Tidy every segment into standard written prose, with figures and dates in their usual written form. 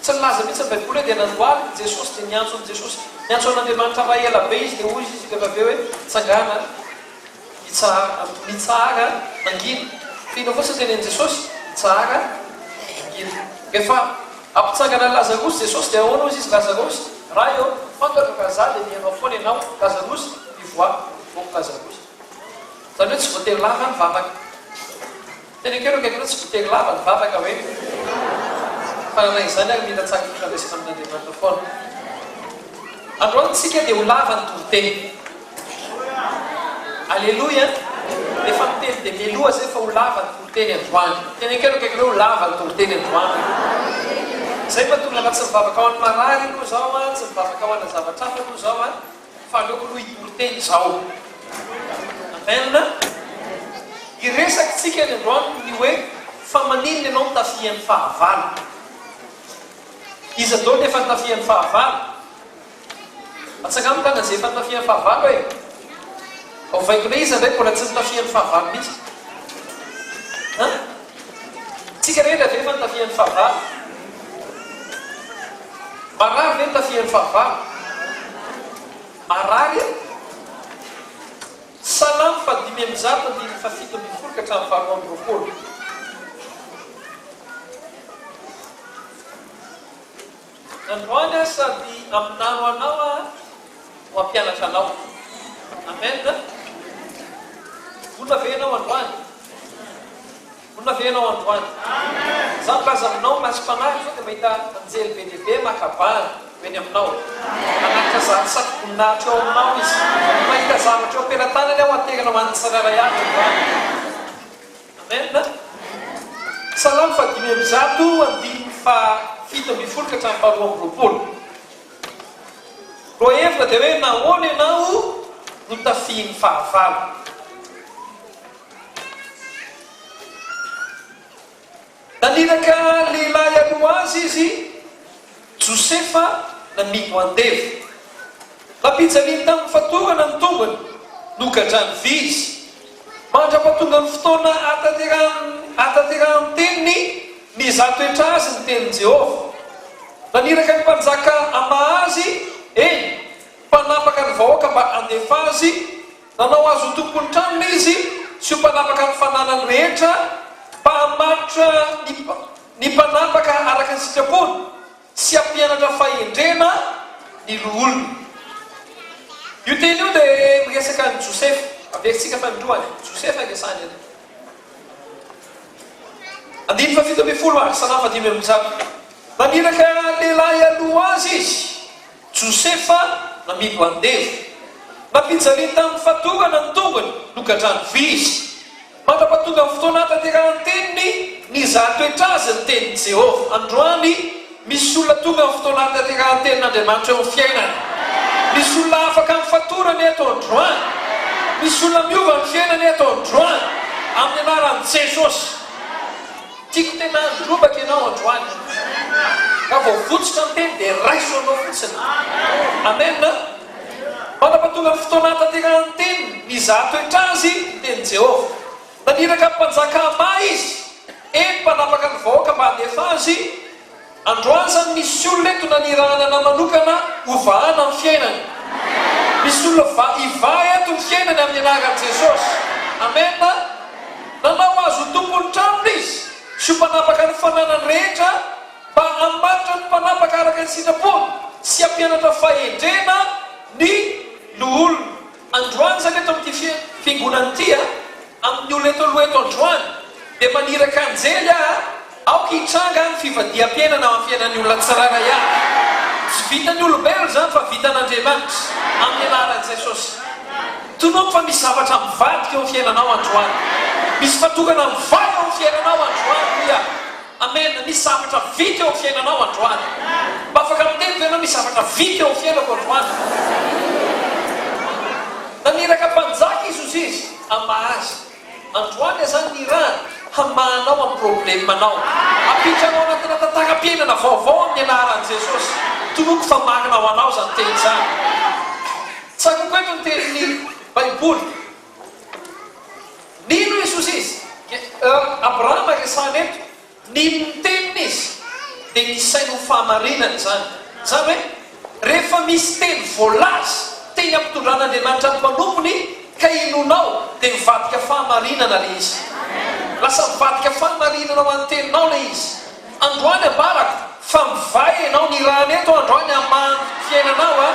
Tsy nilaza mihitsy ny Baiboly hoe dia nandohalika i Jesosy dia niantso an'i Jesosy. Niantso an'Andriamanitra Ray ela be izy dia hoy izy rehefa avy eo hoe, Tsangana, mitsahara, mitsahara, mangina. Fa inona fotsiny no tenenin'i Jesosy? Mitsahara, mangina. Rehefa hampitsangana an'i Lazarosy Jesosy dia ahoana hoy izy, Lazarosy, Ray ô, fantatro fa za dia mihaino foana ianao, Lazarosy, mivoaha, mivoaka Lazarosy. Izany hoe tsy voatery lava ny vavaka. Tena kely akaiky anao tsy voatery lava ny vavaka hoe fa na izany ary mila tsara fifandraisana amin'Andriamanitra foana. Androany tsika dia ho lava ny toriteny. Aleloia! Efa miteny dia mialoha zay fa ho lava ny toriteny androany. Tena kely akaiky anao ho lava ny toriteny androany. Zay mahatonga anah tsy mivavaka ho an'ny marary aloha zao an, tsy mivavaka ho ana zavatra hafa aloha zao an. Fa aleoko aloha hitory teny izao. Amen. Hiresaka tsika ny androany ny hoe fa maninona ianao nitafihan'ny fahavalo. Iza daholo ny efa nitafihan'ny fahavalo? Atsangano tana izay efa nitafihan'ny fahavalo e. Ovaiko indray iza indray mbola tsy nitafihan'ny fahavalo mihitsy. An? Tsika rehetra ve efa nitafihan'ny fahavalo? Marary ve nitafihan'ny fahavalo? Marary e? Salamo faha-105 andininy faha-17 ka hatramin'ny faha-22. Androany aho sady haminano anao aho no hampianatra anao. Amen. Vonona ve ianao androany? Vonona ve ianao androany? Izaho milaza aminao, masom-panahy izao dia mahita anjely be dia be maka bahana ho eny aminao. Manatitra zary satroboninahitra eo aminao izy. Mahita zavatra eo am-pelatanany aho haterina ho an'ny tsirairay avy androany. Amen. Salamo faha-105 andininy faha-17 ka hatramin'ny faha-22. Lohahevitra dia hoe nahoana ianao no tafihin'ny fahavalo. Naniraka lehilahy aloha azy izy, Josefa namidy ho andevo. Nampijaliany tamin'ny fatorana ny tongony, nogadrany vy izy. Mandra-pahatonga ny fotoana hahatanterahan'ny teniny, nizaha toetra azy ny tenin'i Jehovah. Naniraka ny mpanjaka hamaha azy, eny, mpanapaka ny vahoaka mba handefa azy, Nanao azy ho tompon'ny tranony izy sy ho mpanapaka ny fananany rehetra, mba hamaritra ny ny mpanapaka araka ny sitrapony sy hampianatra fahendrena ny loholona. Io teny io dia miresaka an'i Josefa. Averintsika fanindroany, Josefa iresahana eto. Andininy faha-17 ary Salamo faha-105. Naniraka lehilahy aloha azy izy. Josefa namidy ho andevo. Nampijaliany tamin'ny fatorana ny tongony, nogadrany vy izy. Mandra-pahatonga ny fotoana hahatanterahan'ny teniny, nizaha toetra azy ny tenin'i Jehovah. Androany, misy olona tonga ny fotoana hahatanterahan'ny tenin'Andriamanitra eo amin'ny fiainany. Misy olona afaka amin'ny fatorany eto androany. Misy olona miova ny fiainany eto androany, amin'ny anaran'i Jesosy. Tiako tena handrobaka ianao androany. Raha vao votsotra ny teny dia raiso anao fotsiny. Amen. Mandra-pahatonga ny fotoana hahatanterahan'ny teniny, nizaha toetra azy ny tenin'i Jehovah. Naniraka ny mpanjaka hamaha izy, eny, mpanapaka ny vahoaka mba handefa azy. Androany izany misy olona eto nanirahana anah manokana ho vahana ny fiainany. Misy olona va hivaha eto ny fiainany amin'ny anaran'i Jesosy. Amen. Nanao azy ho tompon'ny tranony izy sy ho mpanapaka ny fananany rehetra mba hamaritra ny mpanapaka araka ny sitrapony sy hampianatra fahendrena ny loholona. Androany izany eto amin'ity fiangonana ity a, amin'ny olona eto aloha eto androany, dia maniraka anjely aho, aoka hitranga ny fivadiham-piainana ao amin'ny fiainan'ny olona tsirairay avy. Tsy vitan'ny olombelona izany fa vitan'Andriamanitra, amin'ny anaran'i Jesosy. Tonony fa misy zavatra mivadika eo amin'ny fiainanao androany. Misy fatokana mivaha eo amin'ny fiainanao androany, hoy aho. Amen, misy zavatra vita eo amin'ny fiainanao androany. Mba afaka miteny ve ianao misy zavatra vita eo amin'ny fiainako androany? Naniraka mpanjaka izy ozy izy hamaha azy. Androany azany ny irahany hamaha anao amin'ny problème-nao. Hampiditra anao anatina tantaram-piainana vaovao amin'ny anaran'i Jesosy. Tonoko fa marina ho anao izany teny izany. Tsaroako eto ny tenin'ny Baiboly. Nino Jesosy izy. Abrahama resahana eto. Nino ny teniny izy. Dia nisaina ho fahamarinana izany. Izany hoe, rehefa misy teny voalaza, teny ampitondran'Andriamanitra ny mpanompony, ka inoanao, dia mivadika fahamarinana ilay izy. Lasa mivadika fahamarinana ho an'ny teninao ilay izy. Androany ambarako fa mivaha ianao, ny rano eto androany hamaha ny fiainanao a,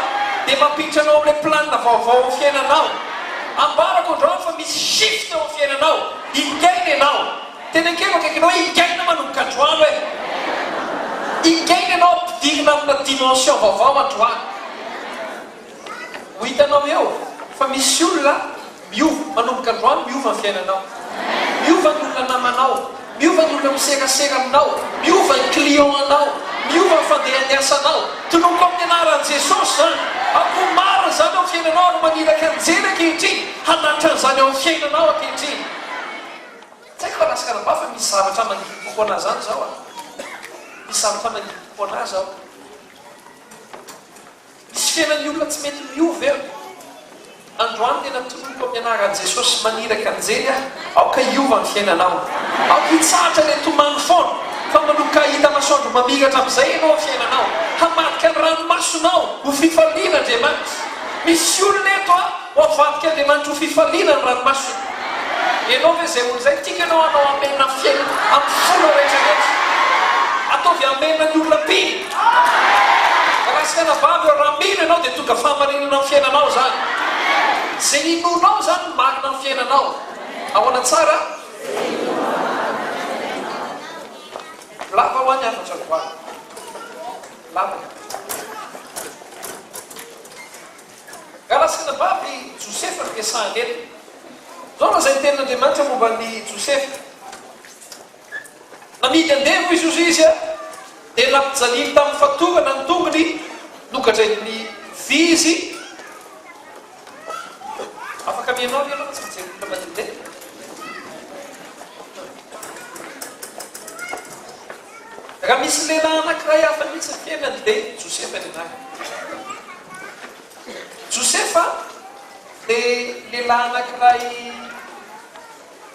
dia mampiditra anao amin'ilay planina vaovao amin'ny fiainanao. Ambarako androany fa misy shift eo amin'ny fiainanao, higaina ianao. Tena kely akaikinao hoe higaina manomboka androany hoe. Higaina ianao ampidirina amina dimension vaovao androany. Ho hitanao eo fa misy olona miova, manomboka androany miova ny fiainanao. Miova ny olona namanao, miova ny olona miserasera aminao, miova ny client anao, miova ny fandehan'ny asanao. Tononiko amin'ny anaran'i Jesosy izany. Aoka ho marina izany ao amin'ny fiainanao ary maniraka anjely ankehitriny hanatitra an'izany ao amin'ny fiainanao ankehitriny. Tsy haiko raha lasa fa misy zavatra mangidy koa anah zany zao a! Misy zavatra mangidy koa anah zao. Misy fiainan'ny olona tsy mety miova eo. Androany tena tononiko amin'ny anaran'i Jesosy maniraka anjely aho, aoka hiova ny fiainanao. Aoka hitsahatra ilay tomany foana, fa manomboka hahita masoandro mamiratra amin'izay ianao amin'ny fiainanao. Hamadika ny ranomasonao ho fifaliana Andriamanitra. Misy olona eto a, ho avadik'Andriamanitra ho fifaliana ny ranomasony. Ianao ve izay olona izay? Tiako ianao hanao amen amin'ny fiainana, amin'ny fonao rehetra rehetra. Ataovy amen ny olona mpino. Raha sy anabavy eo, raha mino ianao dia tonga fahamarinana amin'ny fiainanao izany. Izay inoanao izany no marina amin'ny fiainanao. Ahoana tsara? Lava hoa ny hafatra androany. Lava ny hafatra. Raha sy anabavy Josefa no resahana eto. Izao no lazain'ny Tenin'Andriamanitra momba an'i Josefa. Namidy andevo izy hozy izy, dia nampijaliany tamin'ny fatorana ny tongony, nogadrain'ny vy izy. Afaka mihaino ahy ve ianao fa tsy mijery olona mandehandeha? Raha misy lehilahy anankiray hafa mihitsy ny fiainany dia Josefa ny anarany. Josefa dia lehilahy anankiray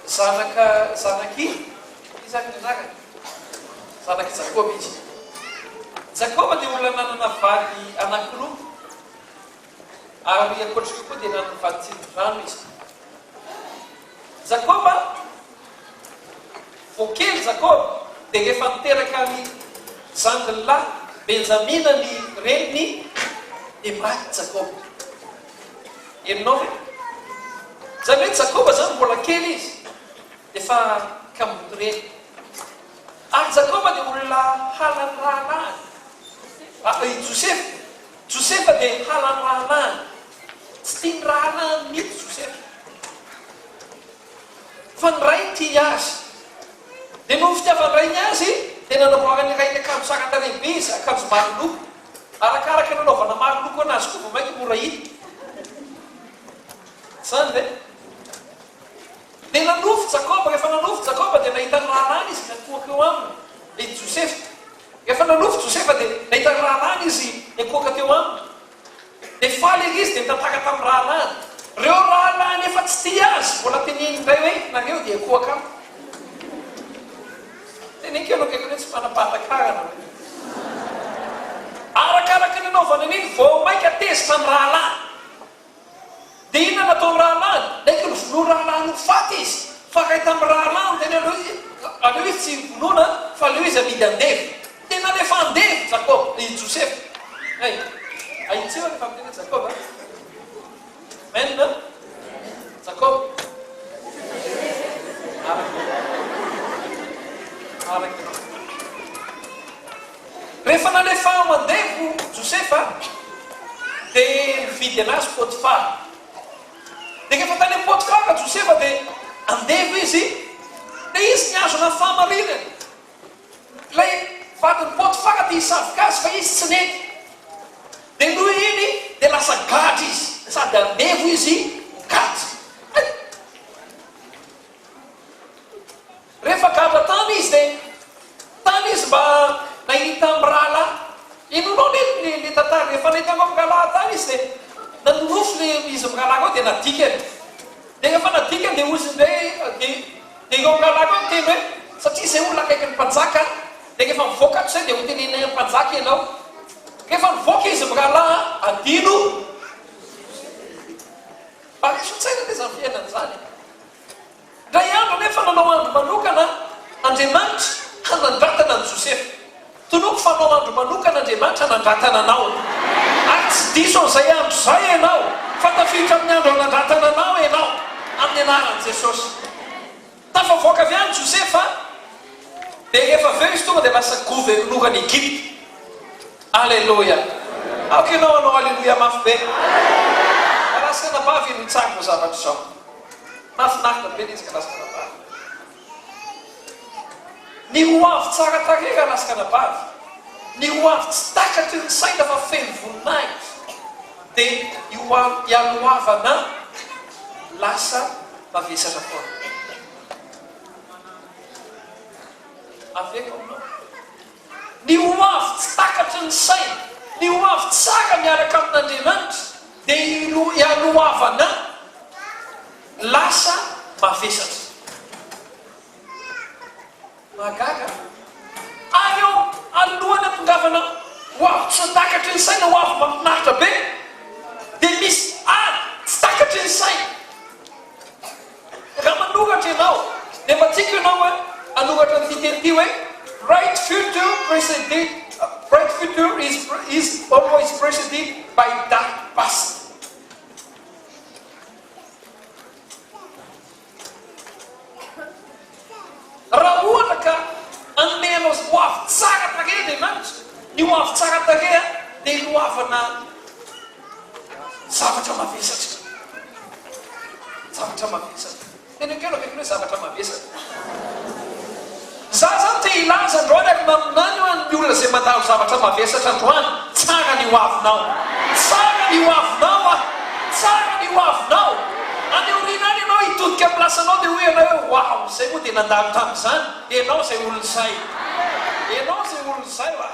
zanaka zanak'i iza ary ny anarany? Zanak'i Jakoba izy. Jakoba dia olona nanana vady anankiroa ary ankoatr'ireo koa dia nanana vady tsindrin-drano izy. Jakoba Vao kely Jakoba dia rehefa niteraka ny zandriny lahy Benjamina ny reniny dia maty Jakoba. Henonao ve? Izany hoe Jakoba izany mbola kely izy dia efa kamboty reny. Ary Jakoba dia olona halan'ny rahalahiny. Ah, i Josefa. Josefa dia halan'ny rahalahiny. Tsy tian'ny rahalahiny mihitsy Josefa. Fa ny rainy tia azy. Dia noho ny fitiavan-drainy azy, dia nanamboaran'ny rainy akanjo tsara tarehy be izy, akanjo maro loko. Arakaraka ny nanaovana maro loko anazy koa vao mainka mora hita. Tsy izany ve? Dia nanofy Jakoba, rehefa nanofy Jakoba dia nahita ny rahalahiny izy niankohoka eo aminy, i Josefa. Rehefa nanofy Josefa dia nahita ny rahalahiny izy niankohoka teo aminy. Dia faly ery izy dia nitantara tamin'ny rahalahiny. Ireo rahalahiny efa tsy tia azy, mbola teneniny indray hoe, Nareo dia kohaka amiko. Teneniko ianao akaiky hoe tsy manam-pahatakarana ve? Arakaraka ny anaovany an'iny, vao mainka tezitra ny rahalahiny. Dia inona no nataon'ny rahalahiny? Naiky novonoin'ny rahalahiny ho faty izy. Fa iray tamin'ny rahalahiny niteny aleo izy, aleo izy tsy hovonoina fa aleo izy amidy andevo. Dia nalefa andevo Jakoba, i Josefa. Hey, ahitsio rehefa miteny hoe Jakoba. Amen. Jakoba. Araka. Araka. Rehefa nalefa ho andevo Josefa, dia nividy anazy Potifara. Dia rehefa tany amin'i Potifara Josefa dia andevo izy, dia izy nihazona ny fahamarinany. Ilay vadin'i Potifara te hisavoka azy fa izy tsy nety. Dia noho iny dia lasa gadra izy, sady andevo izy no gadra. Hay! Rehefa gadra tany izy dia tany izy mba nahita mirahalahy. Henonao anie le le tantara, rehefa nahita mirahalahy tany izy dia nanonofy le izy mirahalahy ireo dia nadikany. Dia rehefa nadikany dia hozy indray dia dia ireo mirahalahy ireo niteny hoe satria izay olona akaikin'ny mpanjaka. Dia rehefa mivoaka ato izay dia hoteneninay amin'ny mpanjaka ianao. Rehefa nivoaka izy mirahalahy, adino. Mba raiso an-tsaina anie izany fiainana izany e. Indray andro anefa nanao andro manokana Andriamanitra hanandratana an'i Josefa. Tonoko fa hanao andro manokana Andriamanitra hanandratana anao. Ary tsy diso an'izay andro izay ianao, fa tafiditra amin'ny andro hanandratana anao ianao, amin'ny anaran'i Jesosy. Tafavoaka avy any Josefa, dia rehefa avy eo izy tonga dia lasa governoran'i Egypta. Aleloia! Aoka ianao hanao aleloia mafy be. Rahalahy sy anabavy, henoy tsara izao zavatra izao. Mahafinaritra be ilay izy rahalahy sy anabavy. Ny ho avy tsara tarehy rahalahy sy anabavy, ny ho avy tsy takatry ny saina fa feno voninahitra, dia ialohavana lasa mavesatra foana. Averiko aminao. Ny ho avy tsy takatry ny saina, ny ho avy tsara miaraka amin'Andriamanitra dia ialohavana lasa mavesatra. Mahagaga an! Ary eo alohan'ny hatongavana ho avy tsy takatry ny saina, ho avy mahafinaritra be, dia misy ady tsy takatry ny saina. Raha manoratra ianao, dia mba tiako ianao hoe hanoratra an'ity teny ity hoe, Bright future preceded, bright future is is always preceded by dark past. Raha ohatra ka hanome anao ho avy tsara tarehy Andriamanitra, ny ho avy tsara tarehy dia loavana zavatra mavesatra. Zavatra mavesatra. Teneno kely akaiky hoe zavatra mavesatra. Za zany te hilaza androany ary maminany ho an'ny olona izay mandalo zavatra mavesatra androany, tsara ny ho avinao. Tsara ny ho avinao ah! Tsara ny ho avinao. Any aoriana any ianao hitodika amin'ny lasanao dia hoy ianao hoe waouh izay moa dia nandalo tamin'izany, ianao izay olona izay. Ianao izay olona izay wa.